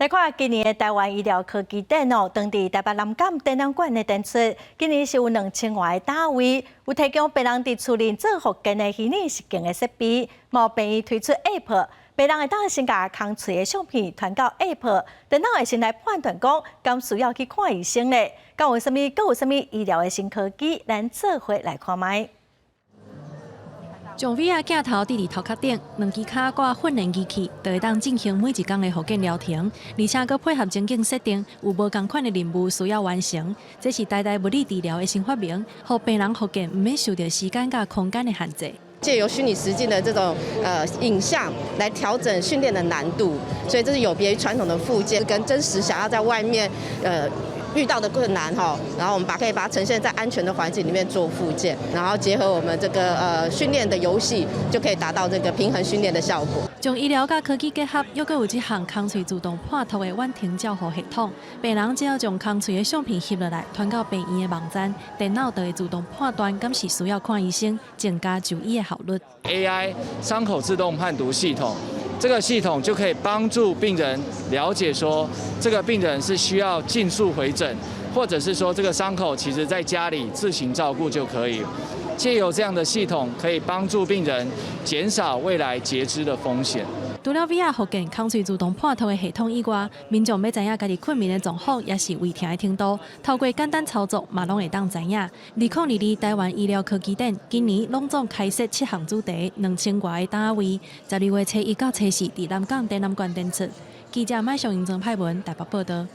來看今年的臺灣醫療科技展哦，當佇台北南港展覽館的展出，今年是有2000外个攤位，有提供病人佇厝裡做復健的虛擬實境的設備，嘛有病院推出 App，病人會當先共空喙的相片傳到 App，電腦會先來判斷講，敢需要去看醫生咧？敢有啥物？閣有啥物醫療的新科技？咱做伙來看覓。將 VR 鏡頭佇佇頭殼頂，兩支跤掛訓練機器，就會當進行每一工的復健療程，而且閣配合情景設定，有無仝款的任務需要完成。這是台大物理治療的新發明，予病人復健毋免受著時間佮空間的限制。借由虛擬實境的這種影像來調整訓練的難度，所以這是有別於傳統的復健，跟真實想要在外面遇到的困難哈，然後我們可以把它呈現在安全的環境裡面做復健，然後結合我們這個訓練的遊戲，就可以達到這個平衡訓練的效果。將醫療佮科技結合，猶閣有這項空喙自動判讀的遠程照護系統，病人只要將空喙的相片翕落來，傳到病院的網站，電腦就會自動判斷，敢是需要看醫生，增加就醫的效率。 AI 傷口自動判讀系統。這個系統就可以幫助病人了解說，這個病人是需要盡速回診，或者是說這個傷口其實在家裡自行照顧就可以。借由這樣的系統，可以幫助病人減少未來截肢的風險。除了 VR 復健、空喙自動判讀的系統以外，民眾欲知影家己睏眠的狀況，抑是胃疼的程度，透過簡單操作嘛攏會當知影。2022台灣醫療科技展今年攏總開設七項主題，2000外个攤位，12月初一到初四佇南港展覽館展出。記者麥尚英、曾派文台北報道。